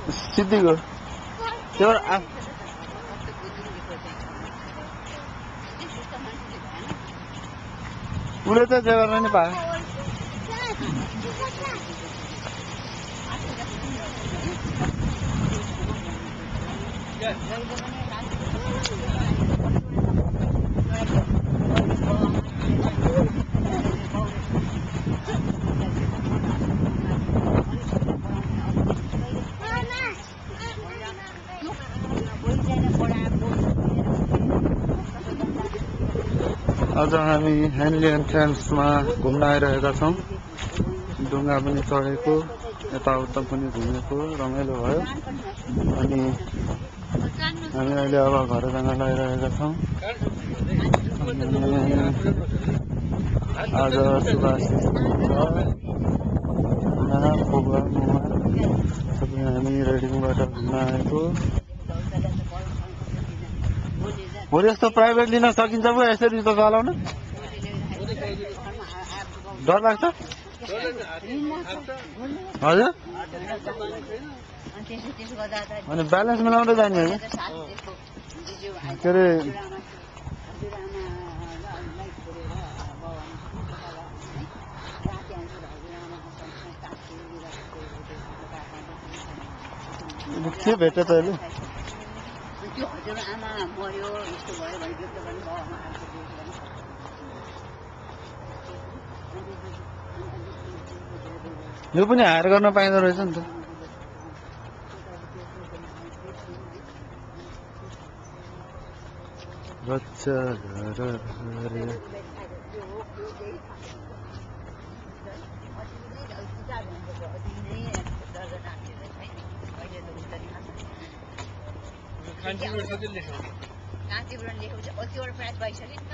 सिद्धिको त्यो उसले त जे गर्न नि पायो आज हामी हेनली एन्ट्रान्समा घुम्न आइरहेका छौँ डुङ्गा पनि चढेको यताउता पनि घुमेको रमाइलो भयो अनि हामी अहिले अब घर जान लागिरहेका छौँ आज सुभाष सबै हामी रेडिङबाट घुम्न आएको भोलि यस्तो प्राइभेट लिन सकिन्छ पो यसरी त चलाउन डर लाग्छ हजुर अनि ब्यालेन्स मिलाउँदै जाने हो के अरे के भेट्यो त अहिले त्यो हजुरआमा मर्यो यस्तो भयो भने व्यक्त गर्नु भयो यो पनि हायर गर्न पाइँदो रहेछ नि त बच्चा कान्तिपुरम लेखेको चाहिँ कतिवटा प्राइज भइसक्यो नि त